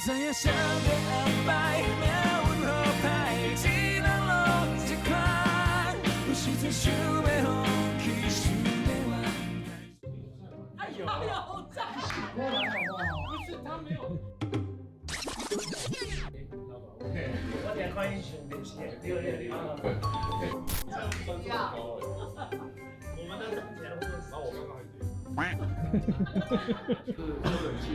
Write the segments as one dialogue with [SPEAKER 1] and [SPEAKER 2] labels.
[SPEAKER 1] 知影啥欲安排，命運好歹，一人攏這款，有時陣想欲放棄，想欲怨。
[SPEAKER 2] 哎呦，炸！
[SPEAKER 3] 不是他沒有。
[SPEAKER 4] 我聽看伊上電視的，對對對。
[SPEAKER 2] 要。
[SPEAKER 4] 我們的掙錢
[SPEAKER 3] 然後我剛剛還跌。是吹冷氣。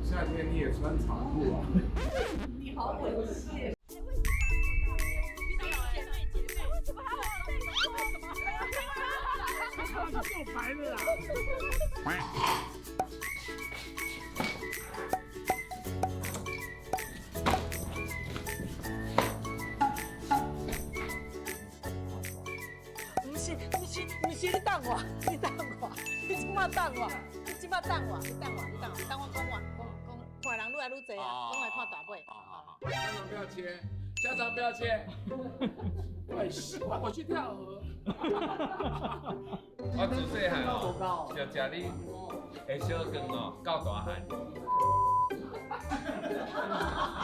[SPEAKER 3] 夏天你也穿長褲啊？
[SPEAKER 2] 你好猥褻。
[SPEAKER 5] 為什麼還要為什麼還要？
[SPEAKER 4] 他是夠白的啦。
[SPEAKER 2] 毋是毋是毋是，你等我，你等我，你這擺等我，你這擺等我，你等我，你等我，等我講完，講講看人愈來愈濟啊，攏來看大尾。
[SPEAKER 3] 好好好，家長不要切，家長不要切。
[SPEAKER 4] 我去跳河。
[SPEAKER 6] 我自細漢哦，就食你的小羹哦，到大漢。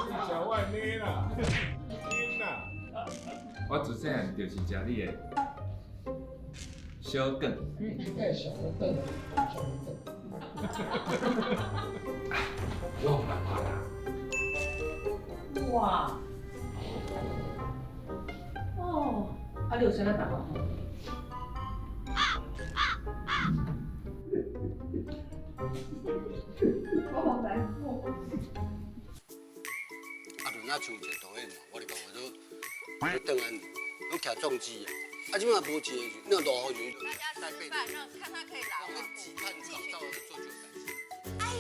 [SPEAKER 3] 你食我的奶啦，奶啦。
[SPEAKER 6] 我自細漢就是食你的小羹。
[SPEAKER 7] 小的凳，小的凳。
[SPEAKER 6] 我有辦法啦。
[SPEAKER 2] 哇！哦，啊，你有啥物辦法？我好難過。
[SPEAKER 8] 啊，就若像一個導演，我就講我說，你轉安，攏徛壯志啊，啊，這擺無一個，那落雨就。
[SPEAKER 5] 大家吃飯，讓看他可以來。
[SPEAKER 8] 幾看搞到做就感。
[SPEAKER 5] 阿姨，